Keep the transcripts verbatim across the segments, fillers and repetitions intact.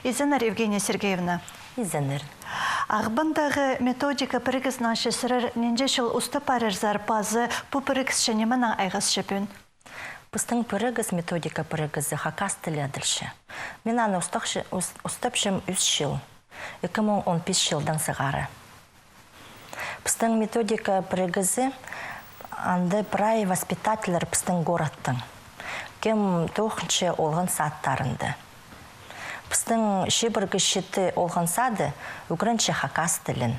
Изеннер, Евгения Сергеевна. Изеннер. Ағбандағы методика пірігізінеңші сірер нинҷе чыл устап парирзар паза пу пірігісче нименең айғасча пӱӱн? Пістің пірігіс, методика пірігізі хакас тілі адалча. Мин аны устахчы-, ус-, устапчам ӱс чыл, ікі муң он пис чылдаң сығара. Пістің методика пірігізі, анда прай воспитательлер пістің городтың, кем тоғынча олған садтарында. Пістің чибіргі читі олған сады ӱгренче хакас тілін.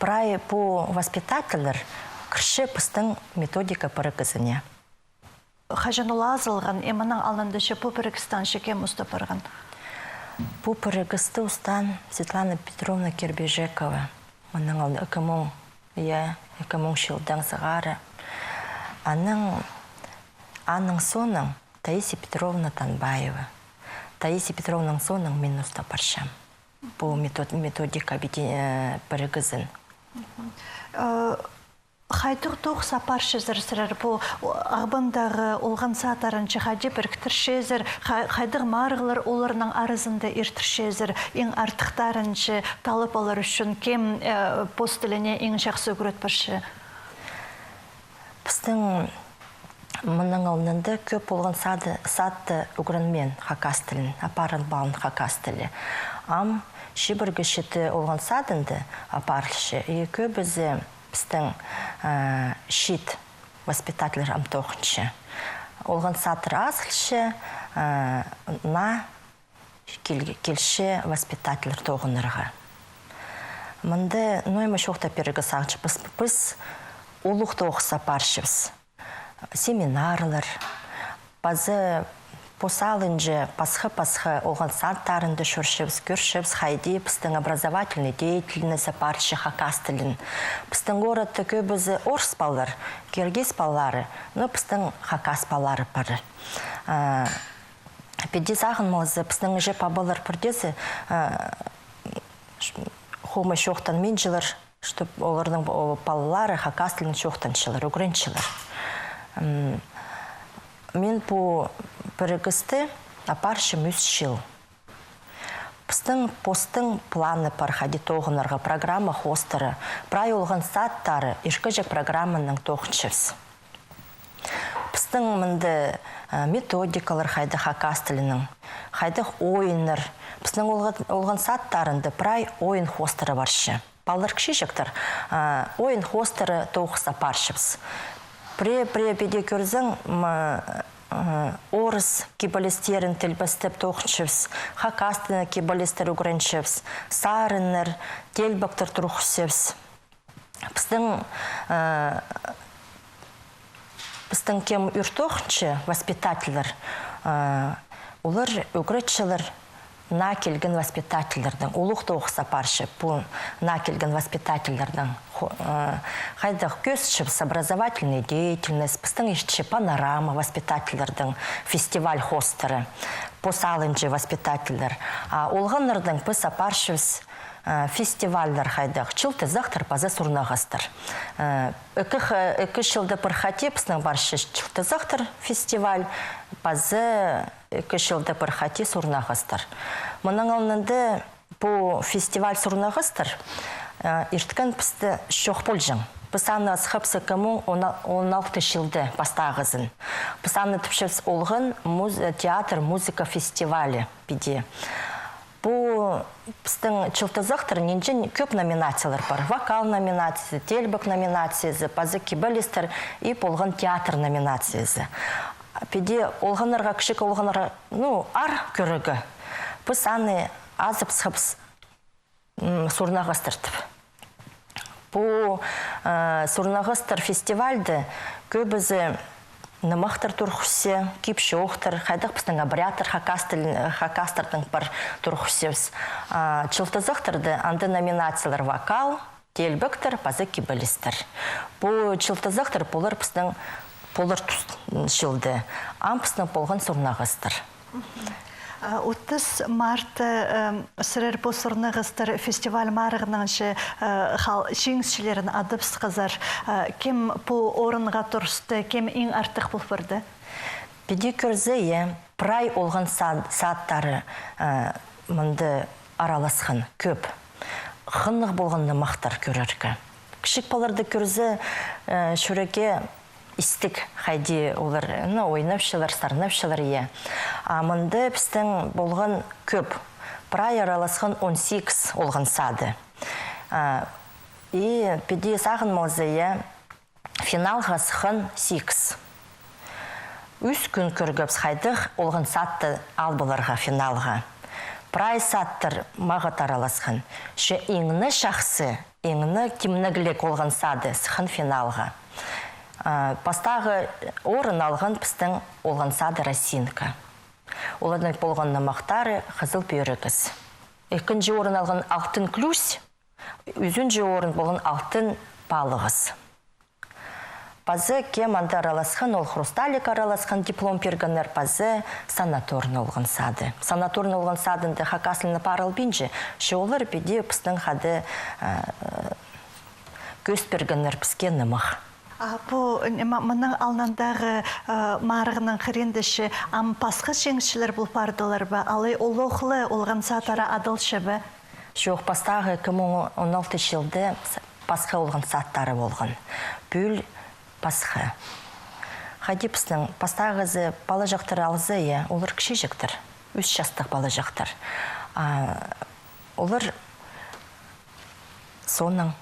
Прай пу воспитательлер кірче пістің методика пірігізіне. Хаҷан ол азылған, и мының алнында че пу пірігістең че кем устап парған? Пу пірігісті устаан Светлана Петровна Кирбижекова. Мының алнында ікі муң, я, ікі муң чылдаң сығара. Аның, аның соонаң Таисия Петровна Танбаева. Таисия Петровнаның соонаң мин устап парчам пу метод-, методика объедин-, э, пірігізін. Э, хайдағ тоғыс апарчазар сірер пу Ағбандағы олған садтарынча хайди піріктірчезер, хай-, хайдағ марығлар оларның аразында иртірчезер, иң артыхтарынча талап алар ӱчӱн кем, э, пос тіліне иң чахсы ӱгрет парча? Пістің мының алнында кӧп олған сады, садты ӱгренмеен хакас тілін, апарылбаан хакас тілі. Ам чибіргі читі олған садында апарылча, и кӧбізі пістің, э, чиит воспитательлер ам тоғынча. Олған садтар азылча, э, наа кил-, килче воспитательлер тоғынарға. Мында ноо ниме чоохтап пирерге сағынчам, піс, піс улуғ тоғыс апарчабыс. Семинарлар, паза пос алынҷа пасха-пасха олған садтарында чӧрчебіс, кӧрчебіс, хайди пістің образовательный деятельность апарча хакас тілін. Пістің городта кӧбізі орыс палалар, киргиз палалары, но пістің хакас палалары пар. А, піди сағынмалза, пістің іҷе-пабалар пірдеезі, а, ш-, хомай чоохтанминчалар, чтоб оларның, о, палалары хакас тілін чоохтанчалар, ӱгренчелер. М, мин пу пірігісті апарчам ӱс чыл. Пістің постың планы пар, хайди тоғынарға, программа хоостыра, прай олған садтары иркеҷек программанаң тоғынчабыс. Пістің мында, а, методикалар хайдағ хакас тілінің, хайдағ ойыннар. Пістің олған, олған садтарында прай ойын хоостыра парча. Палалар кічіҷектер, а, ойын хоостыра тоғыс апарчабыс. Пірее, пірее піди кӧрзең, м, а, орыс кибелістерін тілбестеп тоғынчабыс, хакас тілінең кибелістер ӱгренчебіс, сарыннар, теелбектер турғысчабыс. Пістің, э, пістің кем ӱр тоғынча воспитательлер, э, олар ӱгретчелер наа килген воспитательлернең, улуғ тоғыс апарча пу наа килген воспитательлернең, хо-, э, хайдағ кӧзітчебіс образовательный деятельность, пістің итче панорама воспитательлернең, фестиваль хоостыра, пос алынҷа воспитательлер. А олғаннарнаң піс апарчабыс э, фестивальлар хайдағ, «Чылтызахтар» паза «Сурнағастар». Э, ікі х-, ікі чылда пір хати пістің парча «Чылтызахтар» фестиваль, паза ікі чылда пір хати «Сурнағастар». Мының алнында пу фестиваль «Сурнағастар», э, ирткен пісті чох полҷаң. Піс аны асхабыс ікі муң он, он алты чылда пастағызын. Піс аны тіпчебіс олған муз-, театр, музыка фестивалі піди. Пу пістің «Чылтызахтар» нинҷе кӧп номинациялар пар. Вокал номинациязы, теелбек номинациязы, паза кибелістер и полған театр номинациязы. Піди олғаннарға, кічіг олғаннарға, ну, аар кӧрерге. Піс аны азыбысхабыс, м, «Сурнағастар» тіп. Пу, э, «Сурнағастар» фестивальда кӧбізі нымахтар турғысча, кип-чоохтар, хайдағ пістің обрядтар хакас тілін, хакастарның пар турғысчабыс. А «Чылтызахтарда» анда номинациялар: вокал, теелбектер паза кибелістер. Пу «Чылтызахтар» полар пістің полар тус чылда. Ам пістің полған «Сурнағастар». А, отыс мартта, э, сірер пу «Сурнағастар» фестиваль марығынаң че, э, хал-, чиңісчілерін адабысхазар. Э, кем пу орынға турысты, кем иң артых пол парды? Піди кӧрзе, я, прай олған сад-, садтары, э, мында араласхан кӧп. Хынығ полған нымахтар кӧрерге. Кічіг палаларды кӧрзе, э, чӱрекке истіг, хайди олар, ну, ойнапчалар, сарнапчалар, я. А мында пістің полған кӧп. Прай араласхан он сигіс олған сады. А, и піди сағынмалза, я, финалға сыххан сигіс. Ӱс кӱн кӧргебіс, хайдағ олған садты ал поларға финалға. Прай садтар мағат араласхан. Че иң не чахсы, иң не тимнегліг олған сады сыххан финалға. А, пастағы орын алған пістің олған сады «Росинка». Оларның полған нымахтары «Хызыл пӧрігіс». Ікінҷі орын алған «Алтын ключ», ӱзінҷі орын полған «Алтын палығыс». Пазы кем анда араласхан, ол «Хрусталик» араласхан, диплом пиргеннер, пазы «Санаторный» олған сады. «Санаторный» олған садында хакас тіліне парылбинча, че олар піди пістің хада, э, кӧзіт пиргеннер піске нымах. А пу, ниме, мының алнындағы, э, марығның хыринда че ам пасха чиңісчілер пол пардылар ба? Алай олох ла олған садтары адалча ба? Чох, пастағы ікі муң он алтынҷы чылда с-, пасха олған садтары полған. Пӱӱл пасха. Хайди пістің пастағызы палаҷахтар алза, я, олар кічіҷектер. Ӱс частығ палаҷахтар. А олар соонаң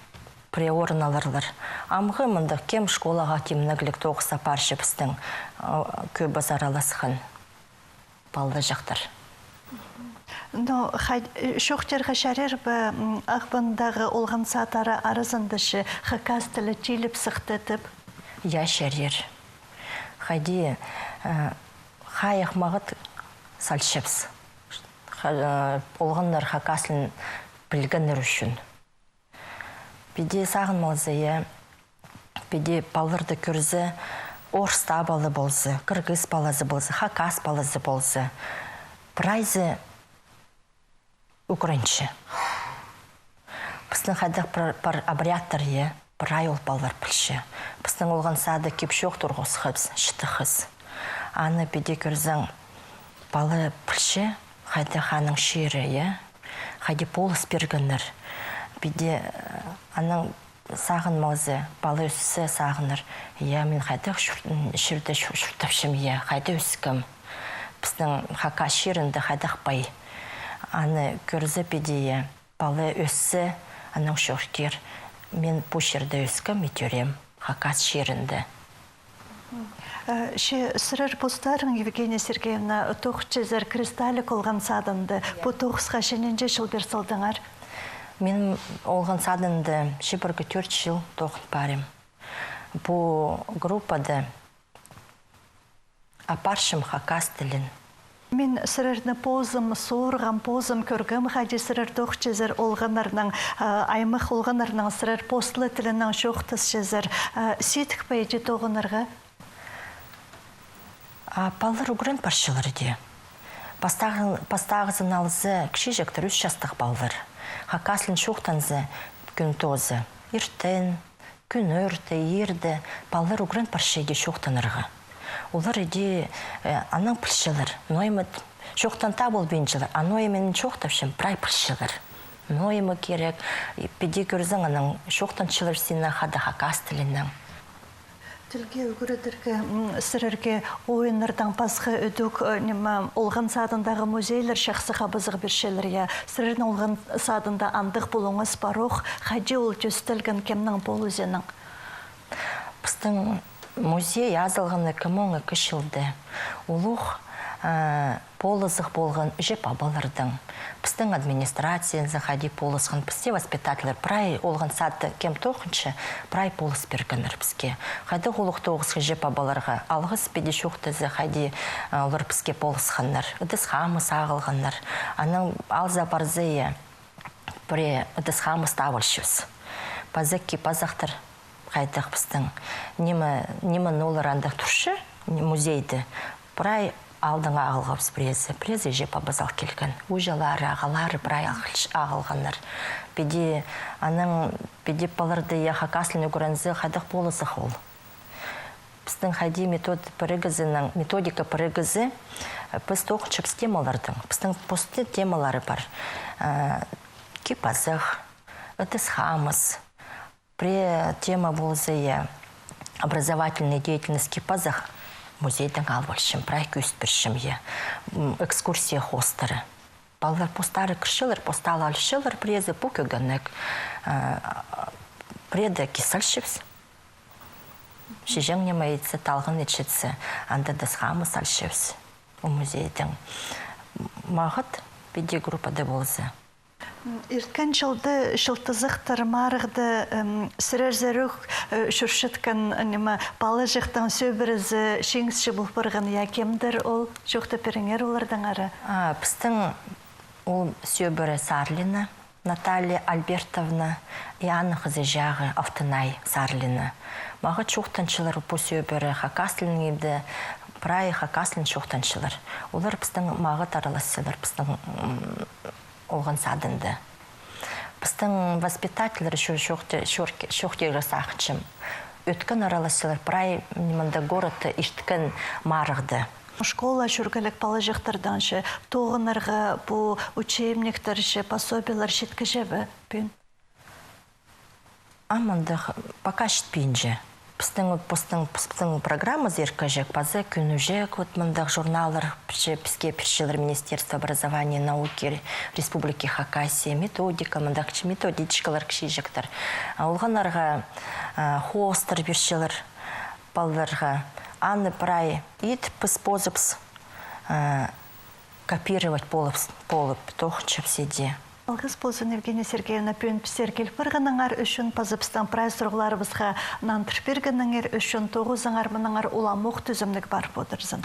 пірее орын аларлар. Амғы мындағ кем школаға тимнегліг тоғыс апарча пістің, а, кӧбізі араласхан палаҷахтар. Но хай-, чоохтирға чарир ба, м, Ағбандағы олған садтары аразында че хакас тілі тиліп сыхты тіп? Я, чарир. Хайди, э, хайығ мағат салчабыс. Ха-, э, олғаннар хакас тілін пілгеннер ӱчӱн. Піди сағынмалза, я, піди палаларды кӧрзе, орыс табалы полза, киргиз палазы полза, хакас палазы полза, прайзы ӱгренче. Пістің хайдағ пар, пар обрядтар, я, прай ол палалар пілче. Пістің олған сады кип-чоох турғысхабыс, читіххіс. Аны піди кӧрзең, пала пілче, хайдағ аның чирі, я. Хайди полыс пиргеннер. Піди, э, анаң сағынмалза, пала ӧссе сағынар. Я, мин хайдағ чир-, м, чирде чу-, чуртапчам, я, хайда ӧскем. Пістің хакас чирінде хайдағ пай. Аны кӧрзе піди, я, пала ӧссе, анаң чоохтир: мин пу чирде ӧскем и тӧреем, хакас чирінде. Э, че сірер постарың, Евгения Сергеевна, тоғынчазар «Кристаллик» олған садында. Пу тоғысха че нинҷе чыл пеер салдыңар? Мин олған садында чибіргі тӧрт чыл тоғын парим. Пу группада апарчам хакас тілін. Мин сірерні позым суурғам, позым кӧргем, хайди сірер тоғынчазар олғаннарнаң, э, аймах олғаннарнаң сірер пос ла тілінең чоохтасчазар. Э, сидік пе иди тоғынарға? А палалар ӱгрен парчалар иди. Пастағы-, пастағызын алза, кічіҷектер, ӱс частығ палалар. Хакас тілін чоохтанза, кӱн тооза, иртен, кӱн ӧрте, иирде, палалар ӱгрен парча иди чоохтанарға. Олар иди, э, анаң пілчелер. Ноо ниме чоохтан таа полбинчалар, а ноо ниме мин чоохтапчам, прай пілчелер. Ноо ниме кирек, и піди кӧрзең, анаң чоохтанчалар синең хада хакас тілінең. Тілге ӱгредерге, м, сірерге ойыннардаң пасха ідӧк, э, ниме, олған садындағы музейлер чахсы хабазығ пирчелер, я. Сірернің олған садында андағ полуңас парох, хайди ол тӧстелген, кемнің полызынаң? Пістің музей азылған ікі муң ікі чылда. Улуғ, э, полызығ полған іҷе-пабаларның. Пістің администрациязы хайди полысхан, пісте воспитательлер, прай олған садты кем тоғынча, прай полыс пиргеннер піске. Хайдағ улуғ тоғысха іҷе-пабаларға алғыс піди чоохтаза, хайди, а, олар піске полысханнар. Ыдыс-хам сағылғаннар. Анаң алза парза, я, пірее ыдыс-хам таап алчабыс. Паза кип-азахтар хайдағ пістің. Ниме, ниме, ну, олар андағ турча, музейде. Прай аалдаң ағылғабыс пірезі, пірезі іҷе-пабазы ал килген. Ууҷалары, ағалары прай ағыл-, ағылғаннар. Піди, анаң, піди палаларды, я, хакас тілін ӱгрензе, хайдағ полызығ ол. Пістің хайди метод пірігізінің, методика пірігізі, э, піс тоғынчабыс темалардаң. Пістің посты темалары пар. Э, кип-азах, ытыс-хамыс. Пірее тема полза, я, образовательная деятельность кип-азах, музейдең алып алчам, прай кӧзіт пирчем, я. М, экскурсия хоостыра. Палалар постары кірчелер, постары алчалар, піреезі пу кӧгенек. Э, пірееде кис алчабыс. Чиҷең ниме итсе, талған итчетсе, анда даа ытыс-хамыс алчабыс. Ол музейдең. Мағат піди группада полза. Ирткен чылда чылтызахтар марығда, м, сірер сірер ӧк, э, чӧрчеткен, ниме, палаҷахтың сӧбірезі чиңісчі пол парған, я, кемдір ол, чоохтап пиріңер олардаңар? А, пістің ол сӧбіре Сарлина Наталья Альбертовна и аның хызыҷағы Алтынай Сарлина. Мағаа чоохтанчалар пу сӧбіре хакас тілінең, иди прай хакас тілінең чоохтанчалар. Олар пістің мағат араласчалар, пістің, м, олған садында. Пістің воспитательлер чо-, чоохти-, чоохти-, чоохтирға сағынчам. Ӧткін араласчалар прай мында городта ирткен марығда. Школа чӧргелек палаҷахтардаң че тоғынарға пу учебниктер че, пособиелер читкіҷе бе пӱӱн? А мындағ пока читпинче. Пістің, пістің, пістің программазы ирткеҷек, паза кӧнӱҷек, вот мындағ журналлар піске пирчелер Министерство образования и науки Республики Хакасия, методика, мындағ методичкалар кічіҷектер. А олғаннарға, а, хоостар пирчелер палаларға. Аны прай ит піс позыбыс, а, копировать полып, полып тоғынчабыс иди. Алғыс ползын, Евгения Сергеевна, пӱӱн пістерге кил парғаныңар ӱчӱн, паза пістің прай сурығларыбысха нандыр пиргеніңер ӱчӱн. Тоғызыңар мынаңар уламох тӱзімніг парып одырзын.